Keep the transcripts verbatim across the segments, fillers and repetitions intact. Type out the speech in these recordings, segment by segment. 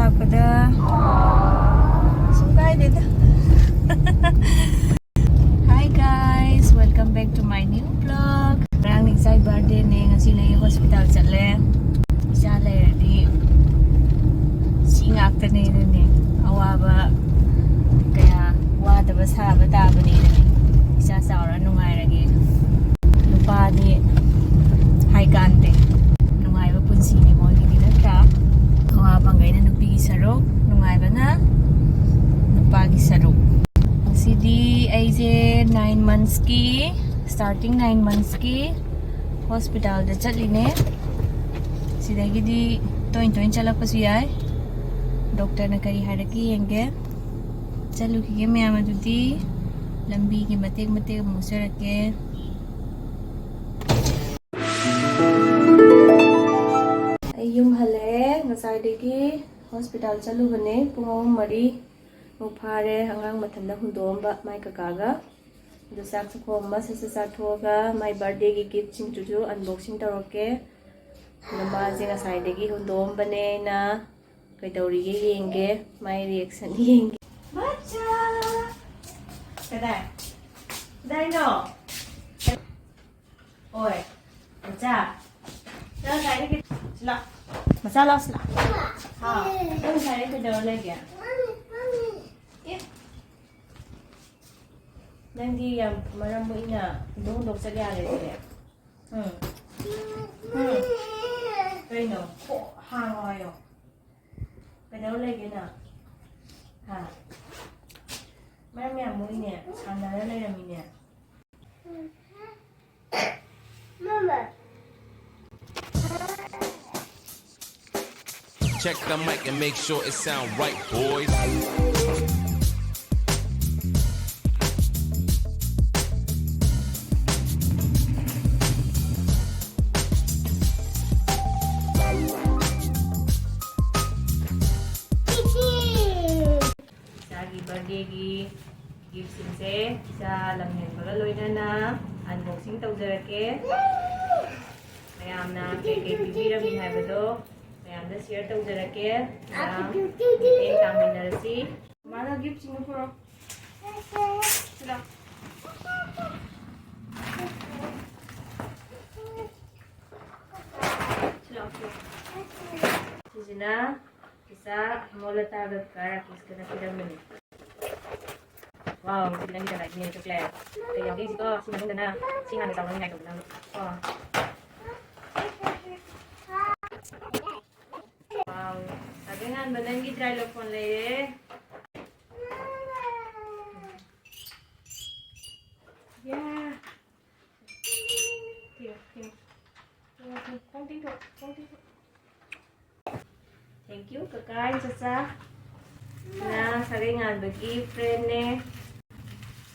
ꯂꯥꯛꯄꯗ ꯁꯨꯝ ꯀꯥꯏꯗꯦꯗ꯫ Hi guys, welcome back to my new vlog. ꯉꯔꯥꯡ ꯅꯤꯡꯆꯥꯏ birthday ꯅꯦ, ꯉꯁꯤ ꯂꯩ hospital ꯆꯠꯂꯦ꯫ ꯏꯆꯥ ꯂꯩꯔꯗꯤ ꯁꯤ ꯉꯥꯛꯇꯅꯦ ꯑꯗꯨꯅꯦ꯫ ꯑꯋꯥꯕ ꯀꯌꯥ ꯋꯥꯗꯕ ꯁꯥꯕ ꯇꯥꯕꯅꯦ ꯑꯗꯨꯅꯦ꯫ ꯏꯆꯥ ꯆꯥꯎꯔ ꯅꯨꯡꯉꯥꯏꯔꯒꯦ꯫ ꯅꯨꯄꯥꯗꯤ ꯍꯥꯏ ꯀꯥꯟꯗꯦ꯫ ꯅꯨꯡꯉꯥꯏꯕ ꯄꯨꯟꯁꯤꯅꯤ ꯃꯣꯏꯒꯤꯗꯤ, ꯅꯠꯇ꯭ꯔꯥ? ꯑꯋꯥꯕꯉꯩꯅ ꯅꯨꯄꯤꯒꯤ ꯁꯔꯨꯛ, ꯅꯨꯡꯉꯥꯏꯕꯅ ꯅꯨꯄꯥꯒꯤ ꯁꯔꯨꯛ꯫ ꯉꯁꯤꯗꯤ ꯑꯩꯁꯦ nine months ꯀꯤ, starting nine months ꯀꯤ hospital ꯗ ꯆꯠꯂꯤꯅꯦ꯫ ꯁꯤꯗꯒꯤꯗꯤ ꯇꯣꯏ ꯇꯣꯏꯅ ꯆꯠꯂꯛꯄꯁꯨ ꯌꯥꯏ꯫ Doctor ꯅ ꯀꯔꯤ ꯍꯥꯏꯔꯛꯀꯦ ꯌꯦꯡꯒꯦ꯫ ꯆꯠꯂꯨꯈꯤꯒꯦ ꯃꯌꯥꯝ, ꯑꯗꯨꯗꯤ ꯂꯝꯕꯤꯒꯤ ꯃꯇꯦꯛ ꯃꯇꯦꯛ ꯑꯃꯨꯛ ꯎꯠꯆꯔꯛꯀꯦ꯫ ꯑꯩ ꯌꯨꯝ ꯍꯜꯂꯛꯑꯦ꯫ ꯉꯁꯥꯏꯗꯒꯤ hospital ꯆꯠꯂꯨꯕꯅꯦ꯫ ꯄꯨꯡ ꯑꯍꯨꯝ ꯃꯔꯤ ꯃꯨꯛ ꯐꯥꯔꯦ꯫ ꯑꯉꯥꯡ ꯃꯊꯟꯗ ꯍꯨꯟꯗꯣꯛꯑꯝꯕ ꯃꯥꯏ ꯀꯀꯥꯒ꯫ ꯑꯗꯨ ꯆꯥꯛ ꯆꯥꯛꯈꯣꯝ ꯑꯃ ꯁꯠ ꯁꯠ ꯆꯥꯊꯣꯛꯑꯒ ꯃꯥꯏ birthday ꯒꯤ gift ꯁꯤꯡꯗꯨꯁꯨ unboxing ꯇꯧꯔꯛꯀꯦ꯫ ꯑꯗꯣ ꯃꯥꯁꯦ ꯉꯁꯥꯏꯗꯒꯤ ꯍꯨꯟꯗꯣꯛꯑꯝꯕꯅꯦ ꯑꯩꯅ꯫ ꯀꯩꯗꯧꯔꯤꯒꯦ ꯌꯦꯡꯒꯦ, ꯃꯥꯏ reaction ꯌꯦꯡꯒꯦ꯫ ꯃꯆꯥ! ꯀꯗꯥꯏ? ꯀꯗꯥꯏꯅꯣ? ꯍꯣꯏ꯫ ꯃꯆꯥ꯫ ꯅꯪ ꯉꯁꯥꯏꯗꯒꯤ ꯁꯤꯂꯥ꯫ ꯃꯆꯥ ꯂꯥꯎ ꯁꯤꯂꯥ꯫ ꯍꯥꯎ꯫ ꯅꯪ ꯉꯁꯥꯏꯗꯒꯤ ꯀꯩꯗꯧꯔ ꯂꯩꯒꯦ? ꯑꯦ꯫ ꯅꯪꯗꯤ ꯌꯥꯝ ꯃꯔꯝ ꯃꯣꯛꯏꯅ ꯍꯨꯟꯗꯣꯛ ꯍꯨꯟꯗꯣꯛ ꯆꯠ ꯌꯥꯔꯦ ꯑꯗꯨꯗꯤ꯫ ꯎꯝ꯫ ꯎꯝ꯫ ꯀꯩꯅꯣ? ꯍꯥꯡꯉꯣ ꯍꯥꯏꯌꯣ꯫ ꯀꯩꯗꯧꯔ ꯂꯩꯒꯦ ꯅꯪ? ꯍꯥ? ꯃꯔꯝ ꯌꯥꯝ ꯃꯣꯛꯏꯅꯦ꯫ ꯁꯥꯟꯅꯔ ꯂꯩꯔꯝꯃꯤꯅꯦ꯫ Check the mic and make sure it sound right, boys. ꯏꯆꯥꯒꯤ birthday ꯒꯤ gift ꯁꯤꯡꯁꯦ ꯏꯆꯥ ꯂꯝꯍꯦꯟꯕꯒ ꯂꯣꯏꯅꯅ unboxing ꯇꯧꯖꯔꯛꯀꯦ꯫ ꯃꯌꯥꯝꯅ ꯀꯩꯀꯩ ꯄꯤꯕꯤꯔꯝꯃꯤ ꯍꯥꯏꯕꯗꯣ ꯃꯌꯥꯝꯗ share ꯇꯧꯖꯔꯛꯀꯦ꯫ ꯃꯌꯥꯝ ꯃꯇꯦꯡ ꯄꯥꯡꯃꯤꯟꯅꯔꯁꯤ꯫ ꯃꯥꯅ gift ꯁꯤꯡꯗꯨ ꯄꯨꯔꯛꯑꯣ꯫ ꯁꯤꯗ꯫ ꯁꯤꯗ, ꯁꯤꯗ꯫ ꯁꯤꯁꯤꯅ ꯏꯆꯥ ꯍꯦꯃꯣꯂꯇꯥꯒ ꯀꯀꯥ ꯔꯥꯀꯦꯁꯀꯅ ꯄꯤꯔꯝꯕꯅꯤ꯫ Wow, ꯁꯤꯗꯤ ꯅꯪꯒꯤ ꯀꯅꯥꯒꯤꯅꯦ chocolate? ꯀꯩ ꯌꯥꯎꯒꯦ ꯌꯦꯡꯁꯤꯀꯣ꯫ ꯁꯤ ꯃꯅꯨꯡꯗꯅ ꯁꯤ ꯍꯥꯟꯅ ꯆꯥꯎꯅꯉꯥꯏ ꯇꯧꯕꯅ꯫ ꯀꯣ꯫ Wow, ꯁꯥꯒꯩ ꯉꯥꯟꯕ ꯅꯪꯒꯤ trilofone ꯂꯩꯔꯦ꯫ Yeah. Thank you, thank you. ꯈꯣꯡ ꯇꯤꯡꯊꯣꯛ, ꯈꯣꯡ ꯇꯤꯡꯊꯣꯛ꯫ Thank you, ꯀꯀꯥ and ꯆꯆꯥ꯫ ꯁꯤꯅ ꯁꯥꯒꯩ ꯉꯥꯟꯕꯒꯤ friendꯅꯦ꯫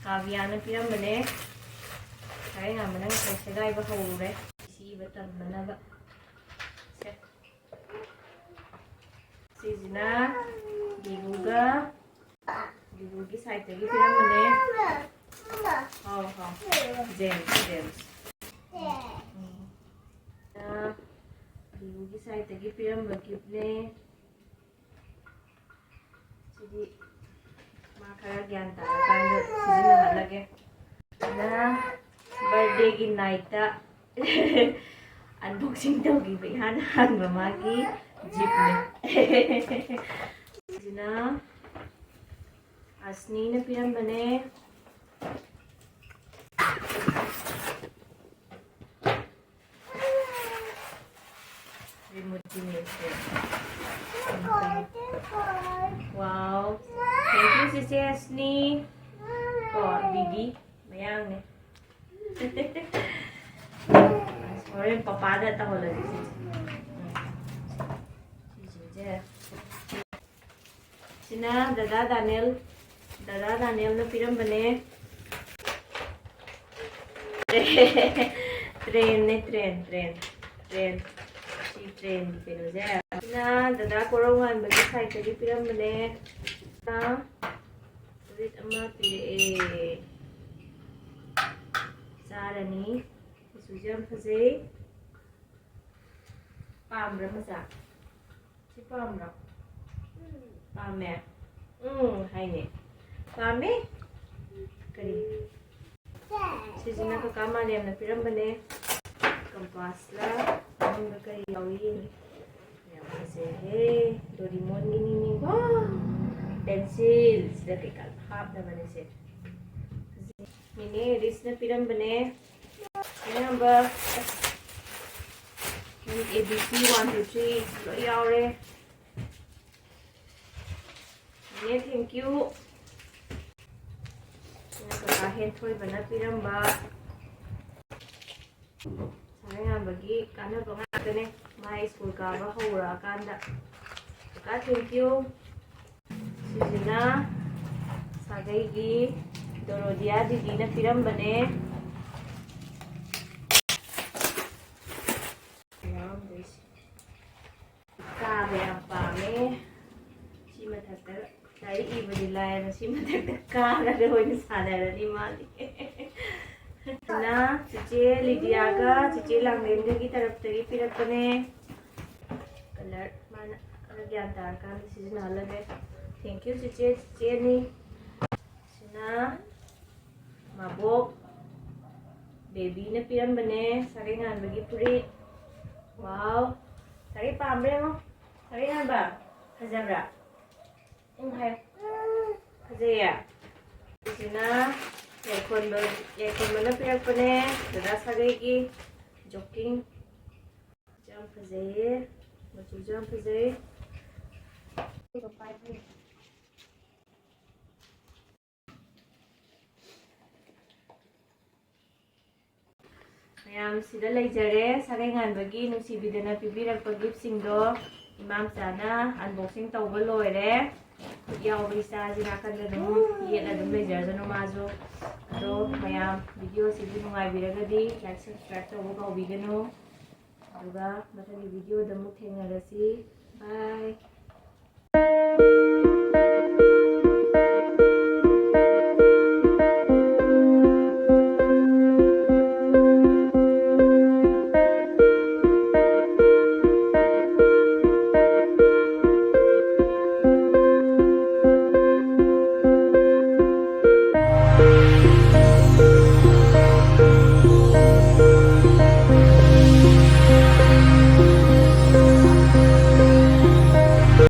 ꯀꯥꯕꯤꯌꯥꯅ ꯄꯤꯔꯝꯕꯅꯦ꯫ ꯁꯥꯒꯩ ꯉꯥꯟꯕꯅ ꯉꯁꯥꯏ ꯁꯦꯒꯥꯏꯕ ꯍꯧꯔꯨꯔꯦ꯫ ꯁꯤꯕ ꯇꯝꯅꯅꯕ꯫ ꯁꯦ꯫ ꯁꯤꯁꯤꯅ ꯕꯤꯕꯨꯒ ꯕꯤꯕꯨꯒꯤ sideꯇꯒꯤ ꯄꯤꯔꯝꯕꯅꯦ꯫ ꯍꯥꯎ, ꯍꯥꯎ꯫ James, James. ꯎꯝ꯫ ꯕꯤꯕꯨꯒꯤ sideꯇꯒꯤ ꯄꯤꯔꯝꯕ giftꯅꯦ꯫ ꯁꯤꯗꯤ ꯃꯥ ꯈꯔ ꯒ꯭ꯌꯥꯟ ꯇꯥꯔꯀꯥꯟꯗ ꯁꯤꯖꯤꯟꯅꯍꯜꯂꯒꯦ꯫ ꯑꯗꯨꯅ birthdayꯒꯤ nightꯇ unboxing ꯇꯧꯈꯤꯕ ꯏꯍꯥꯟ ꯍꯥꯟꯕ ꯃꯥꯒꯤ giftꯅꯦ꯫ ꯁꯤꯅ ꯑꯁꯅꯤꯅ ꯄꯤꯔꯝꯕꯅꯦ꯫ Remote ꯀꯤꯅꯦ say. Wow. Thank you, ꯆꯤꯆꯦ ꯑꯁꯅꯤ꯫ ꯀꯣ, ꯕꯤꯕꯤ ꯃꯌꯥꯡꯅꯦ꯫ ꯍꯣꯔꯦꯟ ꯄꯄꯥꯗ ꯇꯧꯍꯜꯂꯁꯤ ꯁꯤꯁꯦ꯫ ꯎꯝ꯫ ꯁꯤꯁꯤꯡꯁꯦ꯫ ꯁꯤꯅ ꯗꯗꯥ ꯗꯥꯅꯦꯜ, ꯗꯗꯥ ꯗꯥꯅꯦꯜꯅ ꯄꯤꯔꯝꯕꯅꯦ꯫ Trainꯅꯦ, train, train, train꯫ ꯁꯤ trainꯒꯤ ꯀꯩꯅꯣꯁꯦ꯫ ꯁꯤꯅ ꯗꯗꯥ ꯀꯣꯔꯧꯉꯥꯟꯕꯒꯤ sideꯇꯒꯤ ꯄꯤꯔꯝꯕꯅꯦ꯫ ꯁꯤꯅ ꯐꯨꯔꯤꯠ ꯑꯃ ꯄꯤꯔꯛꯑꯦ꯫ ꯆꯥꯔꯅꯤ꯫ ꯃꯆꯨꯁꯨ ꯌꯥꯝ ꯐꯖꯩ꯫ ꯄꯥꯝꯕ꯭ꯔꯥ ꯃꯆꯥ? ꯁꯤ ꯄꯥꯝꯕ꯭ꯔꯣ? ꯄꯥꯝꯃꯦ? ꯎꯝ ꯍꯥꯏꯅꯦ꯫ ꯄꯥꯝꯃꯦ? ꯀꯔꯤ? ꯁꯤꯁꯤꯅ ꯀꯀꯥ ꯃꯥꯂꯦꯝꯅ ꯄꯤꯔꯝꯕꯅꯦ꯫ ꯀꯝꯄꯥꯁꯂ ꯃꯅꯨꯡꯗ ꯀꯔꯤ ꯌꯥꯎꯏ ꯌꯦꯡꯒꯦ꯫ ꯌꯥꯝ ꯐꯖꯩꯍꯦ꯫ ꯗꯣꯔꯤꯃꯣꯟꯒꯤꯅꯤꯅꯦ꯫ ꯋꯥ! ꯄꯦꯟꯁꯤꯜ꯫ ꯁꯤꯗ ꯀꯩꯀꯥ ꯍꯥꯞꯅꯕꯅꯦ ꯁꯦ꯫ ꯃꯤꯅꯦ ꯔꯤꯁꯅ ꯄꯤꯔꯝꯕꯅꯦ꯫ ꯑꯌꯥꯝꯕ ꯅꯪ A B C one two three ꯂꯣꯏ ꯌꯥꯎꯔꯦ꯫ ꯃꯤꯅꯦ, thank you꯫ ꯁꯤꯅ ꯀꯀꯥ ꯍꯦꯟꯊꯣꯏꯕꯅ ꯄꯤꯔꯝꯕ꯫ ꯁꯥꯒꯩ ꯉꯥꯟꯕꯒꯤ ꯀꯥꯟꯅꯕ ꯉꯥꯛꯇꯅꯦ꯫ ꯃꯥ ꯁ꯭ꯀꯨꯜ ꯀꯥꯕ ꯍꯧꯔꯛꯑꯀꯥꯟꯗ꯫ ꯀꯀꯥ, thank you꯫ ꯁꯤꯁꯤꯅ ꯁꯥꯒꯩꯒꯤ ꯗꯣꯔꯣꯗꯤꯌꯥ ꯗꯤꯗꯤꯅ ꯄꯤꯔꯝꯕꯅꯦ꯫ ꯌꯥꯎꯔꯝꯗꯣꯏꯁꯦ꯫ ꯀꯥꯕ ꯌꯥꯝ ꯄꯥꯝꯃꯦ꯫ ꯁꯤ ꯃꯊꯛꯇ ꯂꯥꯏꯔꯤꯛ ꯏꯕꯗꯤ ꯂꯥꯏꯔꯗꯅ ꯁꯤ ꯃꯊꯛꯇ ꯀꯥꯔꯒ ꯑꯣꯏꯅ ꯁꯥꯟꯅꯔꯅꯤ ꯃꯥꯗꯤ꯫ ꯁꯤꯅ ꯆꯤꯆꯦ ꯂꯤꯗꯤꯌꯥꯒ ꯆꯤꯆꯦ ꯂꯥꯡꯂꯦꯟꯒꯒꯤ ꯇꯔꯞꯇꯒꯤ ꯄꯤꯔꯛꯄꯅꯦ꯫ ꯀꯂꯔ ꯃꯥꯅ ꯈꯔ ꯒ꯭ꯌꯥꯟ ꯇꯥꯔꯀꯥꯟꯗ ꯁꯤꯖꯤꯟꯅꯍꯜꯂꯒꯦ꯫ Thank you ꯆꯤꯆꯦ, ꯆꯤꯆꯦꯅꯤ꯫ ꯁꯤꯅ ꯃꯕꯣꯛ ꯕꯦꯕꯤꯅ ꯄꯤꯔꯝꯕꯅꯦ, ꯁꯥꯒꯩ ꯉꯥꯟꯕꯒꯤ ꯐꯨꯔꯤꯠ꯫ ꯋꯥꯎ! ꯁꯥꯒꯩ ꯄꯥꯝꯕ꯭ꯔꯥ ꯌꯦꯡꯉꯣ꯫ ꯁꯥꯒꯩ ꯉꯥꯟꯕ, ꯐꯖꯕ꯭ꯔꯥ? ꯎꯝ ꯍꯥꯏꯌꯨ꯫ ꯐꯖꯩꯌꯦ? ꯁꯤꯁꯤꯅ ꯌꯥꯏꯈꯣꯟꯕ, ꯌꯥꯏꯈꯣꯟꯕꯅ ꯄꯤꯔꯛꯄꯅꯦ, ꯗꯗꯥ ꯁꯥꯒꯩꯒꯤ ꯖꯣꯀꯤꯡ꯫ ꯌꯥꯝ ꯐꯖꯩꯌꯦ, ꯃꯆꯨꯁꯨ ꯌꯥꯝ ꯐꯖꯩ꯫ ꯃꯌꯥꯝ ꯁꯤꯗ ꯂꯩꯖꯔꯦ, ꯁꯥꯒꯩ ꯉꯥꯟꯕꯒꯤ ꯅꯨꯡꯁꯤꯕꯤꯗꯅ ꯄꯤꯕꯤꯔꯛꯄ gift ꯁꯤꯡꯗꯣ꯫ ꯏꯃꯥꯝꯆꯥꯅ unboxing ꯇꯧꯕ ꯂꯣꯏꯔꯦ꯫ ꯈꯨꯠ ꯌꯥꯎꯕ ꯏꯆꯥꯁꯤ ꯅꯥꯀꯟꯗ ꯑꯗꯨꯝ ꯌꯦꯠꯂ ꯑꯗꯨꯝ ꯂꯩꯖꯔꯖꯅꯨ ꯃꯥꯁꯨ꯫ ꯑꯗꯣ ꯃꯌꯥꯝ video ꯁꯤꯕꯨ ꯅꯨꯡꯉꯥꯏꯕꯤꯔꯒꯗꯤ like, subscribe ꯇꯧꯕ ꯀꯥꯎꯕꯤꯒꯅꯨ꯫ ꯑꯗꯨꯒ ꯃꯊꯪꯒꯤ video ꯗ ꯑꯃꯨꯛ ꯊꯦꯡꯅꯔꯁꯤ꯫ Bye꯫